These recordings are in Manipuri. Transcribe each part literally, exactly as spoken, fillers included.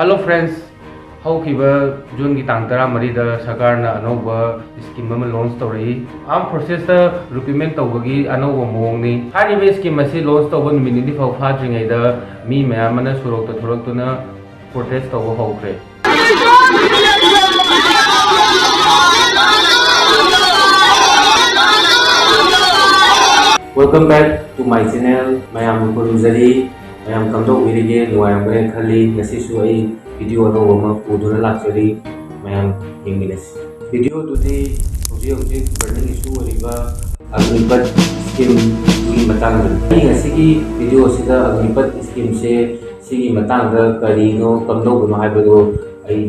Hello friends, ꯍꯧꯈꯤꯕ ꯖꯨꯟꯒꯤ ꯇꯥꯡ ꯇꯔꯥꯃꯔꯤꯗ ꯁꯔꯀꯥꯔꯅ ꯑꯅꯧꯕ ꯁ꯭ꯀꯤꯝ ꯑꯃ ꯂꯣꯟꯆ ꯇꯧꯔꯛꯏ꯫ ꯑꯥꯔꯝ ꯐꯣꯔꯁꯦꯁꯇ ꯔꯤꯀ꯭ꯔꯨꯠꯃꯦꯟ ꯇꯧꯕꯒꯤ ꯑꯅꯧꯕ ꯃꯑꯣꯡꯅꯤ꯫ ꯍꯥꯏꯔꯤꯕ ꯁ꯭ꯀꯤꯝ ꯑꯁꯤ ꯂꯣꯟꯆ ꯇꯧꯕ ꯅꯨꯃꯤꯠ ꯅꯤꯅꯤ ꯐꯥꯎ ꯐꯥꯗ꯭ꯔꯤꯉꯩꯗ ꯃꯤ ꯃꯌꯥꯝ ꯑꯃꯅ ꯁꯣꯔꯣꯛꯇ ꯊꯣꯛꯂꯛꯇꯨꯅ ꯄ꯭ꯔꯣꯇꯦꯁ ꯇꯧꯕ ꯍꯧꯈ꯭ꯔꯦ꯫ Welcome back to my channel. ꯃꯌꯥꯝꯕꯨ ꯈꯨꯔꯨꯝꯖꯔꯤ꯫ ꯃꯌꯥꯝ ꯀꯝꯗꯧꯕꯤꯔꯤꯒꯦ? ꯅꯨꯡꯉꯥꯏꯔꯝꯒꯅꯤ ꯈꯜꯂꯤ꯫ ꯉꯁꯤꯁꯨ ꯑꯩ ꯚꯤꯗꯤꯑꯣ ꯑꯅꯧꯕ ꯑꯃ ꯄꯨꯗꯨꯅ ꯂꯥꯛꯆꯔꯤ꯫ ꯃꯌꯥꯝ ꯌꯦꯡꯃꯤꯟꯅꯁꯤ꯫ ꯚꯤꯗꯤꯑꯣꯗꯨꯗꯤ ꯍꯧꯖꯤꯛ ꯍꯧꯖꯤꯛ ꯕꯔꯅꯤꯡ ꯏꯁꯨ ꯑꯣꯏꯔꯤꯕ ꯑꯒꯅꯤꯄꯠ ꯁ꯭ꯀꯤꯝꯗꯨꯒꯤ ꯃꯇꯥꯡꯗꯅꯤ꯫ ꯑꯩ ꯉꯁꯤꯒꯤ ꯚꯤꯗꯤꯑꯣꯁꯤꯗ ꯑꯒꯅꯤꯄꯠ ꯁ꯭ꯀꯤꯝꯁꯦ ꯁꯤꯒꯤ ꯃꯇꯥꯡꯗ ꯀꯔꯤꯅꯣ, ꯀꯝꯗꯧꯕꯅꯣ ꯍꯥꯏꯕꯗꯨ ꯑꯩ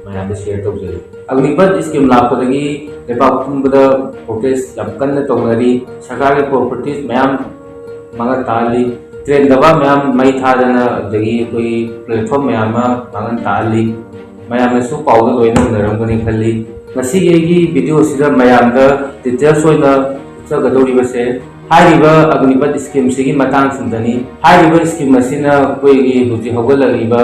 ꯃꯌꯥꯝꯗ ꯁꯤꯌꯔ ꯇꯧꯖꯔꯤ꯫ ꯑꯒꯅꯤꯄꯠ ꯁ꯭ꯀꯤꯝ ꯂꯥꯛꯄꯗꯒꯤ ꯂꯩꯕꯥꯛ ꯄꯨꯝꯕꯗ ꯄ꯭ꯔꯣꯇꯦꯁ ꯌꯥꯝ ꯀꯟꯅ ꯇꯧꯅꯔꯤ꯫ ꯁꯔꯀꯥꯔꯒꯤ ꯄ꯭ꯔꯣꯄꯔꯇꯤꯁ ꯃꯌꯥꯝ ꯃꯥꯡꯍꯟ ꯇꯥꯍꯜꯂꯤ꯫ ꯇ꯭ꯔꯦꯟ ꯗꯕꯥ ꯃꯌꯥꯝ ꯃꯩ ꯊꯥꯗꯅ, ꯑꯗꯒꯤ ꯑꯩꯈꯣꯏ ꯄ꯭ꯂꯦꯠꯐꯣꯝ ꯃꯌꯥꯝ ꯑꯃ ꯃꯥꯡꯍꯟ ꯇꯥꯍꯜꯂꯤ꯫ ꯃꯌꯥꯝꯅꯁꯨ ꯄꯥꯎꯗ ꯂꯣꯏꯅ ꯎꯅꯔꯝꯒꯅꯤ ꯈꯜꯂꯤ꯫ ꯉꯁꯤꯒꯤ ꯑꯩꯒꯤ ꯚꯤꯗꯤꯑꯣꯁꯤꯗ ꯃꯌꯥꯝꯗ ꯗꯤꯇꯦꯜꯁ ꯑꯣꯏꯅ ꯎꯠꯆꯒꯗꯧꯔꯤꯕꯁꯦ, ꯍꯥꯏꯔꯤꯕ ꯑꯒꯅꯤꯄꯠ ꯁ꯭ꯀꯤꯝꯁꯤꯒꯤ ꯃꯇꯥꯡꯁꯤꯗꯅꯤ꯫ ꯍꯥꯏꯔꯤꯕ ꯁ꯭ꯀꯤꯝ ꯑꯁꯤꯅ ꯑꯩꯈꯣꯏꯒꯤ ꯍꯧꯖꯤꯛ ꯍꯧꯒꯠꯂꯛꯂꯤꯕ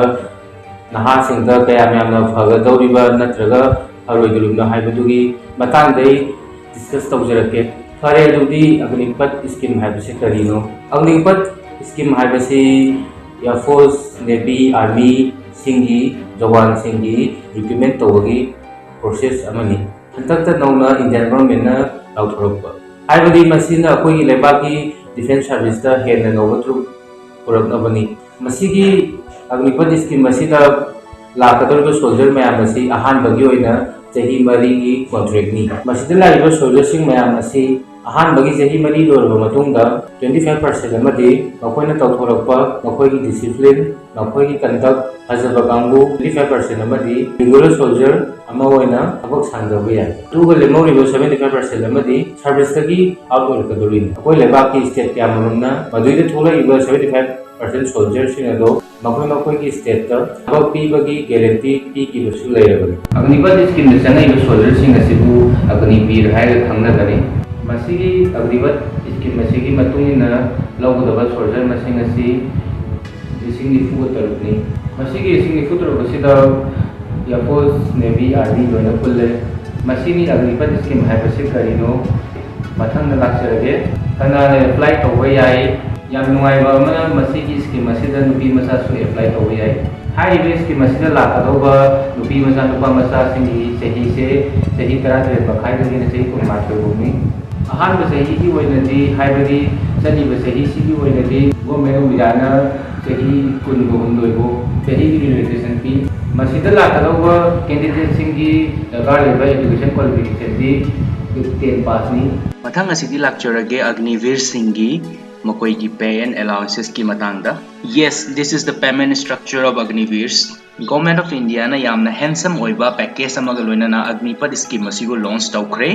ꯅꯍꯥꯁꯤꯡꯗ ꯀꯌꯥꯝ ꯌꯥꯝꯅ ꯐꯒꯗꯧꯔꯤꯕ ꯅꯠꯇ꯭ꯔꯒ ꯐꯔꯣꯏꯗꯧꯔꯤꯕꯅꯣ ꯍꯥꯏꯕꯗꯨꯒꯤ ꯃꯇꯥꯡꯗ ꯑꯩ ꯗꯤꯁꯀꯁ ꯇꯧꯖꯔꯛꯀꯦ꯫ ꯐꯔꯦ, ꯑꯗꯨꯗꯤ ꯑꯒꯅꯤꯄꯠ ꯁ꯭ꯀꯤꯝ ꯍꯥꯏꯕꯁꯤ ꯀꯔꯤꯅꯣ? ꯑꯒꯅꯤꯄꯠ ꯁ꯭ꯀꯤꯝ ꯍꯥꯏꯕꯁꯤ ꯑꯦꯌꯔ ꯐꯣꯔꯁ, ꯅꯦꯚꯤ, ꯑꯥꯔꯃꯤꯁꯤꯡꯒꯤ ꯖꯋꯥꯟꯁꯤꯡꯒꯤ ꯔꯤꯀ꯭ꯔꯨꯠꯃꯦꯟ ꯇꯧꯕꯒꯤ ꯄ꯭ꯔꯣꯁꯦꯁ ꯑꯃꯅꯤ꯫ ꯍꯟꯗꯛꯇ ꯅꯧꯅ ꯏꯟꯗꯤꯌꯥꯟ ꯒꯚꯔꯟꯃꯦꯟꯠꯅ ꯂꯥꯎꯊꯣꯔꯛꯄ ꯍꯥꯏꯕꯗꯤ ꯃꯁꯤꯅ ꯑꯩꯈꯣꯏꯒꯤ ꯂꯩꯕꯥꯛꯀꯤ ꯗꯤꯐꯦꯟꯁ ꯁꯥꯔꯚꯤꯁꯇ ꯍꯦꯟꯅ ꯅꯧꯕ ꯊ꯭ꯔꯨ ꯄꯨꯔꯛꯅꯕꯅꯤ꯫ ꯃꯁꯤꯒꯤ ꯑꯒꯅꯤꯄꯠ ꯁ꯭ꯀꯤꯝ ꯑꯁꯤꯗ ꯂꯥꯛꯀꯗꯧꯔꯤꯕ ꯁꯣꯜꯖꯔ ꯃꯌꯥꯝ ꯑꯁꯤ ꯑꯍꯥꯟꯕꯒꯤ ꯑꯣꯏꯅ ꯆꯍꯤ ꯃꯔꯤꯒꯤ ꯀꯣꯟꯇ꯭ꯔꯦꯛꯅꯤ꯫ ꯃꯁꯤꯗ ꯂꯥꯛꯏꯕ ꯁꯣꯜꯖꯔꯁꯤꯡ ꯃꯌꯥꯝ ꯑꯁꯤ ꯑꯍꯥꯟꯕꯒꯤ ꯆꯍꯤ ꯃꯔꯤ ꯂꯣꯏꯔꯕ ꯃꯇꯨꯡꯗ twenty five percent ꯑꯃꯗꯤ ꯃꯈꯣꯏꯅ ꯇꯧꯊꯣꯔꯛꯄ, ꯃꯈꯣꯏꯒꯤ ꯗꯤꯁꯤꯄ꯭ꯂꯤꯟ, ꯃꯈꯣꯏꯒꯤ ꯀꯟꯗꯛ ꯐꯖꯕ ꯀꯥꯡꯕꯨ twenty five percent ꯑꯃꯗꯤ ꯔꯤꯒꯨꯂꯔ ꯁꯣꯜꯖꯔ ꯑꯃ ꯑꯣꯏꯅ ꯊꯕꯛ ꯁꯥꯡꯊꯕ ꯌꯥꯏ꯫ ꯑꯗꯨꯒ ꯂꯦꯝꯍꯧꯔꯤꯕ seventy five percent ꯑꯃꯗꯤ ꯁꯥꯔꯚꯤꯁꯇꯒꯤ ꯑꯥꯎꯠ ꯑꯣꯏꯔꯛꯀꯗꯧꯔꯤꯅꯤ꯫ ꯑꯩꯈꯣꯏ ꯂꯩꯕꯥꯛꯀꯤ ꯁ꯭ꯇꯦꯠ ꯀꯌꯥꯃꯔꯨꯝꯅ ꯃꯗꯨꯗ ꯊꯣꯛꯂꯛꯏꯕ seventy five percent ꯁꯣꯜꯖꯔꯁꯤꯡ ꯑꯗꯣ ꯃꯈꯣꯏ ꯃꯈꯣꯏꯒꯤ ꯁ꯭ꯇꯦꯠꯇ ꯊꯕꯛ ꯄꯤꯕꯒꯤ ꯒꯦꯔꯦꯟꯇꯤ ꯄꯤꯈꯤꯕꯁꯨ ꯂꯩꯔꯕꯅꯤ꯫ ꯑꯒꯅꯤꯄꯠ ꯁ꯭ꯀꯤꯝꯗ ꯆꯪꯉꯛꯏꯕ ꯁꯣꯜꯖꯔꯁꯤꯡ ꯑꯁꯤꯕꯨ ꯑꯒꯅꯤꯕꯤꯔ ꯍꯥꯏꯔꯒ ꯈꯪꯅꯒꯅꯤ꯫ ꯃꯁꯤꯒꯤ ꯑꯒꯅꯤꯄꯠ ꯁ꯭ꯀꯤꯝ ꯑꯁꯤꯒꯤ ꯃꯇꯨꯡ ꯏꯟꯅ ꯂꯧꯒꯗꯕ ꯁꯣꯜꯖꯔ ꯃꯁꯤꯡ ꯑꯁꯤ ꯂꯤꯁꯤꯡ ꯅꯤꯐꯨꯒ ꯇꯔꯨꯛꯅꯤ꯫ ꯃꯁꯤꯒꯤ ꯂꯤꯁꯤꯡ ꯅꯤꯐꯨ ꯇꯔꯨꯛ ꯑꯁꯤꯗ Air Force, Navy, Army ꯂꯣꯏꯅ ꯄꯨꯜꯂꯦ꯫ ꯃꯁꯤꯅꯤ ꯑꯒꯅꯤꯄꯠ scheme ꯍꯥꯏꯕꯁꯤ ꯀꯔꯤꯅꯣ? ꯃꯊꯪꯗ ꯂꯥꯛꯆꯔꯒꯦ꯫ ꯀꯅꯥꯅ apply ꯇꯧꯕ ꯌꯥꯏ? ꯌꯥꯝ ꯅꯨꯡꯉꯥꯏꯕ ꯑꯃꯅ, ꯃꯁꯤꯒꯤ scheme ꯑꯁꯤꯗ ꯅꯨꯄꯤ ꯃꯆꯥꯁꯨ apply ꯇꯧꯕ ꯌꯥꯏ꯫ ꯍꯥꯏꯔꯤꯕ scheme ꯑꯁꯤꯗ ꯂꯥꯛꯀꯗꯧꯕ ꯅꯨꯄꯤ ꯃꯆꯥ, ꯅꯨꯄꯥ ꯃꯆꯥꯁꯤꯡꯒꯤ ꯆꯍꯤꯁꯦ ꯆꯍꯤ ꯇꯔꯥꯇꯔꯦꯠ ꯃꯈꯥꯏꯗꯒꯤꯅ ꯆꯍꯤ ꯀꯨꯟꯃꯥꯊꯣꯏ ꯐꯥꯎꯅꯤ꯫ ꯑꯍꯥꯟꯕ ꯆꯍꯤꯒꯤ ꯑꯣꯏꯅꯗꯤ, ꯍꯥꯏꯕꯗꯤ ꯆꯠꯂꯤꯕ ꯆꯍꯤꯁꯤꯒꯤ ꯑꯣꯏꯅꯗꯤ, Government of Indiaꯅ ꯆꯍꯤ ꯀꯨꯟꯒ ꯍꯨꯝꯗꯣꯏ ꯐꯥꯎ ꯆꯍꯤꯒꯤ relaxation ꯄꯤ꯫ ꯃꯁꯤꯗ ꯂꯥꯛꯀꯗꯧꯕ candidateꯁꯤꯡꯒꯤ ꯗꯔꯀꯥꯔ ꯂꯩꯕ education qualificationꯗꯤ ten passꯅꯤ꯫ ꯃꯊꯪ ꯑꯁꯤꯗꯤ ꯂꯥꯛꯆꯔꯒꯦ ꯑꯒꯅꯤꯚꯤꯔꯁꯤꯡꯒꯤ ꯃꯈꯣꯏꯒꯤ pay and allowancesꯀꯤ ꯃꯇꯥꯡꯗ꯫ Yes, this is the payment structure of Agniveers. Government of Indiaꯅ ꯌꯥꯝꯅ handsome ꯑꯣꯏꯕ package ꯑꯃꯒ ꯂꯣꯏꯅꯅ ꯑꯒꯅꯤꯄꯠ scheme ꯑꯁꯤꯕꯨ launch ꯇꯧꯈ꯭ꯔꯦ꯫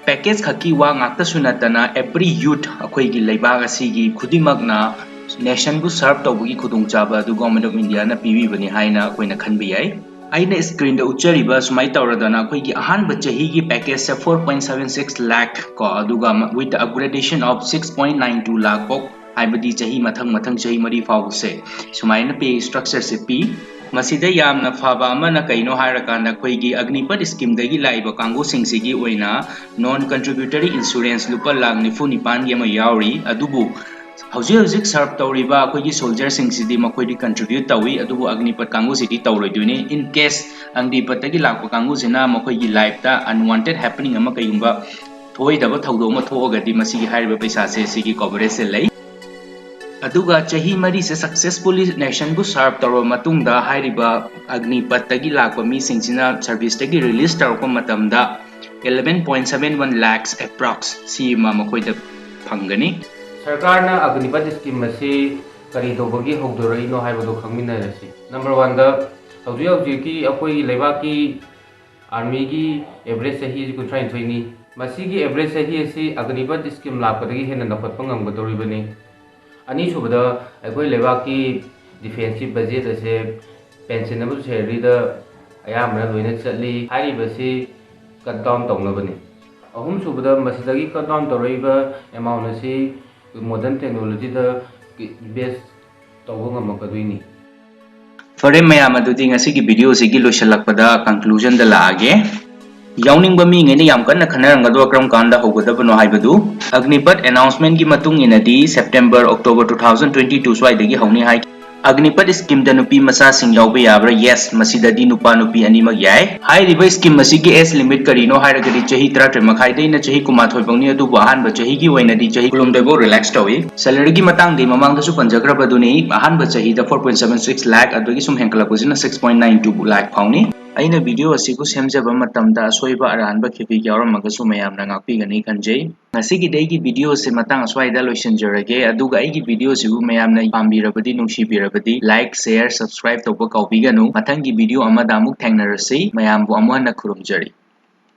Package ꯈꯛꯀꯤ ꯋꯥ ꯉꯥꯛꯇꯁꯨ ꯅꯠꯇꯅ, every youth, ꯑꯩꯈꯣꯏꯒꯤ ꯂꯩꯕꯥꯛ ꯑꯁꯤꯒꯤ ꯈꯨꯗꯤꯡꯃꯛꯅ nationꯕꯨ serve ꯇꯧꯕꯒꯤ ꯈꯨꯗꯣꯡꯆꯥꯕ ꯑꯗꯨ Government of Indiaꯅ ꯄꯤꯕꯤꯕꯅꯤ ꯍꯥꯏꯅ ꯑꯩꯈꯣꯏꯅ ꯈꯟꯕ ꯌꯥꯏ꯫ ꯑꯩꯅ screenꯗ ꯎꯠꯆꯔꯤꯕ ꯁꯨꯃꯥꯏꯅ ꯇꯧꯔꯗꯅ, ꯑꯩꯈꯣꯏꯒꯤ ꯑꯍꯥꯟꯕ ꯆꯍꯤꯒꯤ packageꯁꯦ four point seven six lakh ꯀꯣ, ꯑꯗꯨꯒ with the upgradation of six point nine two lakh ꯐꯥꯎ, ꯍꯥꯏꯕꯗꯤ ꯆꯍꯤ ꯃꯊꯪ ꯃꯊꯪ ꯆꯍꯤ ꯃꯔꯤ ꯐꯥꯎꯕꯁꯦ ꯁꯨꯃꯥꯏꯅ pay structureꯁꯦ ꯄꯤ꯫ ꯃꯁꯤꯗ ꯌꯥꯝꯅ ꯐꯕ ꯑꯃꯅ ꯀꯩꯅꯣ ꯍꯥꯏꯔꯀꯥꯟꯗ, ꯑꯩꯈꯣꯏꯒꯤ ꯑꯒꯅꯤꯄꯠ schemeꯗꯒꯤ ꯂꯥꯛꯏꯕ ꯀꯥꯡꯕꯨꯁꯤꯡꯁꯤꯒꯤ ꯑꯣꯏꯅ non contributory insurance ꯂꯨꯄꯥ ꯂꯥꯈ ꯅꯤꯐꯨ ꯅꯤꯄꯥꯟꯒꯤ ꯑꯃ ꯌꯥꯎꯔꯤ꯫ ꯑꯗꯨꯕꯨ ꯍꯧꯖꯤꯛ ꯍꯧꯖꯤꯛ serve ꯇꯧꯔꯤꯕ ꯑꯩꯈꯣꯏꯒꯤ soldierꯁꯤꯡꯁꯤꯗꯤ ꯃꯈꯣꯏꯗꯤ contribute ꯇꯧꯏ, ꯑꯗꯨꯕꯨ ꯑꯒꯅꯤꯄꯠ ꯀꯥꯡꯕꯨꯁꯤꯗꯤ ꯇꯧꯔꯣꯏꯗꯣꯏꯅꯤ꯫ In case ꯑꯒꯅꯤꯄꯠꯇꯒꯤ ꯂꯥꯛꯄ ꯀꯥꯡꯕꯨꯁꯤꯅ ꯃꯈꯣꯏꯒꯤ lifeꯇ unwanted happening ꯑꯃ, ꯀꯩꯒꯨꯝꯕ ꯊꯣꯛꯑꯣꯏꯗꯕ ꯊꯧꯗꯣꯛ ꯑꯃ ꯊꯣꯛꯑꯒꯗꯤ, ꯃꯁꯤꯒꯤ ꯍꯥꯏꯔꯤꯕ ꯄꯩꯁꯥꯁꯦ ꯁꯤꯒꯤ coverageꯁꯦ ꯂꯩ꯫ ꯑꯗꯨꯒ ꯆꯍꯤ ꯃꯔꯤꯁꯦ successfully nationꯕꯨ serve ꯇꯧꯔꯕ ꯃꯇꯨꯡꯗ, ꯍꯥꯏꯔꯤꯕ ꯑꯒꯅꯤꯄꯠꯇꯒꯤ ꯂꯥꯛꯄ ꯃꯤꯁꯤꯡꯁꯤꯅ serviceꯇꯒꯤ release ꯇꯧꯔꯛꯄ ꯃꯇꯝꯗ eleven point seven one lakhs approx ꯁꯤ ꯑꯃ ꯃꯈꯣꯏꯗ ꯐꯪꯒꯅꯤ꯫ ꯁꯔꯀꯥꯔꯅ ꯑꯒꯅꯤꯄꯠ scheme ꯑꯁꯤ ꯀꯔꯤ ꯇꯧꯕꯒꯤ ꯍꯧꯗꯣꯔꯛꯏꯅꯣ ꯍꯥꯏꯕꯗꯨ ꯈꯪꯃꯤꯟꯅꯔꯁꯤ꯫ Number oneꯗ, ꯍꯧꯖꯤꯛ ꯍꯧꯖꯤꯛꯀꯤ ꯑꯩꯈꯣꯏꯒꯤ ꯂꯩꯕꯥꯛꯀꯤ Armyꯒꯤ average ꯆꯍꯤ ꯑꯁꯤ ꯀꯨꯟꯊ꯭ꯔꯥ ꯅꯤꯊꯣꯏꯅꯤ꯫ ꯃꯁꯤꯒꯤ average ꯆꯍꯤ ꯑꯁꯤ ꯑꯒꯅꯤꯄꯠ scheme ꯂꯥꯛꯄꯗꯒꯤ ꯍꯦꯟꯅ ꯂꯧꯈꯠꯄ ꯉꯝꯒꯗꯧꯔꯤꯕꯅꯤ꯫ ꯑꯅꯤꯁꯨꯕꯗ, ꯑꯩꯈꯣꯏ ꯂꯩꯕꯥꯛꯀꯤ defenceꯀꯤ budget ꯑꯁꯦ pension ꯑꯃꯁꯨꯡ salaryꯗ ꯑꯌꯥꯝꯕꯅ ꯂꯣꯏꯅ ꯆꯠꯂꯤ꯫ ꯍꯥꯏꯔꯤꯕꯁꯤ cut down ꯇꯧꯅꯕꯅꯤ꯫ ꯑꯍꯨꯝꯁꯨꯕꯗ, ꯃꯁꯤꯗꯒꯤ cut down ꯇꯧꯔꯛꯏꯕ amount ꯑꯁꯤ modern technologyꯗ base ꯇꯧꯕ ꯉꯝꯃꯛꯀꯗꯣꯏꯅꯤ꯫ ꯐꯔꯦ ꯃꯌꯥꯝ, ꯑꯗꯨꯗꯤ ꯉꯁꯤꯒꯤ video ꯁꯤꯒꯤ ꯂꯣꯏꯁꯤꯜꯂꯛꯄꯗ conclusion ꯗ ꯂꯥꯛꯑꯒꯦ꯫ ꯌꯥꯎꯅꯤꯡꯕ ꯃꯤꯉꯩꯅ ꯌꯥꯝ ꯀꯟꯅ ꯈꯟꯅꯔꯝꯒꯗꯕ ꯀꯔꯝ ꯀꯥꯟꯗ ꯍꯧꯒꯗꯕꯅꯣ ꯍꯥꯏꯕꯗꯨ, ꯑꯒꯅꯤꯄꯠ announcement ꯒꯤ ꯃꯇꯨꯡ ꯏꯟꯅꯗꯤ September, October two thousand twenty two ꯁ꯭ꯋꯥꯏꯗꯒꯤ ꯍꯧꯅꯤ ꯍꯥꯏ꯫ ꯑꯒꯅꯤꯄꯠ scheme ꯗ ꯅꯨꯄꯤ ꯃꯆꯥꯁꯤꯡ ꯌꯥꯎꯕ ꯌꯥꯕ꯭ꯔꯥ? Yes, ꯃꯁꯤꯗꯗꯤ ꯅꯨꯄꯥ ꯅꯨꯄꯤ ꯑꯅꯤꯃꯛ ꯌꯥꯏ꯫ ꯍꯥꯏꯔꯤꯕ scheme ꯑꯁꯤꯒꯤ age limit ꯀꯔꯤꯅꯣ ꯍꯥꯏꯔꯒꯗꯤ ꯆꯍꯤ ꯇꯔꯥꯇꯔꯦꯠ ꯃꯈꯥꯏꯗꯩꯅ ꯆꯍꯤ ꯀꯨꯟꯃꯥꯊꯣꯏ ꯐꯥꯎꯅꯤ, ꯑꯗꯨꯕꯨ ꯑꯍꯥꯟꯕ ꯆꯍꯤꯒꯤ ꯑꯣꯏꯅꯗꯤ ꯆꯍꯤ ꯀꯨꯟꯍꯨꯝꯗꯣꯏ ꯐꯥꯎ relax ꯇꯧꯏ꯫ Salary ꯒꯤ ꯃꯇꯥꯡꯗꯤ ꯃꯃꯥꯡꯗꯁꯨ ꯄꯟꯖꯈ꯭ꯔꯕꯗꯨꯅꯤ, ꯑꯍꯥꯟꯕ ꯆꯍꯤꯗ four point seven six lakh, ꯑꯗꯨꯗꯒꯤ ꯁꯨꯝ ꯍꯦꯟꯒꯠꯂꯛꯄꯁꯤꯅ six point nine two lakh ꯐꯥꯎꯅꯤ꯫ ꯑꯩꯅ video ꯑꯁꯤꯕꯨ ꯁꯦꯝꯖꯕ ꯃꯇꯝꯗ ꯑꯁꯣꯏꯕ ꯑꯔꯥꯟꯕ ꯈꯤꯕꯤꯛ ꯌꯥꯎꯔꯝꯃꯒꯁꯨ ꯃꯌꯥꯝꯅ ꯉꯥꯛꯄꯤꯒꯅꯤ ꯈꯟꯖꯩ꯫ ꯉꯁꯤꯒꯤꯗꯤ ꯑꯩꯒꯤ video ꯑꯁꯤ ꯃꯇꯥꯡ ꯑꯁ꯭ꯋꯥꯏꯗ ꯂꯣꯏꯁꯤꯟꯖꯔꯒꯦ, ꯑꯗꯨꯒ ꯑꯩꯒꯤ video ꯑꯁꯤꯕꯨ ꯃꯌꯥꯝꯅ ꯄꯥꯝꯕꯤꯔꯕꯗꯤ, ꯅꯨꯡꯁꯤꯕꯤꯔꯕꯗꯤ like, share, subscribe ꯇꯧꯕ ꯀꯥꯎꯕꯤꯒꯅꯨ꯫ ꯃꯊꯪꯒꯤ video ꯑꯃꯗ ꯑꯃꯨꯛ ꯊꯦꯡꯅꯔꯁꯤ꯫ ꯃꯌꯥꯝꯕꯨ ꯑꯃꯨꯛ ꯍꯟꯅ ꯈꯨꯔꯨꯝꯖꯔꯤ꯫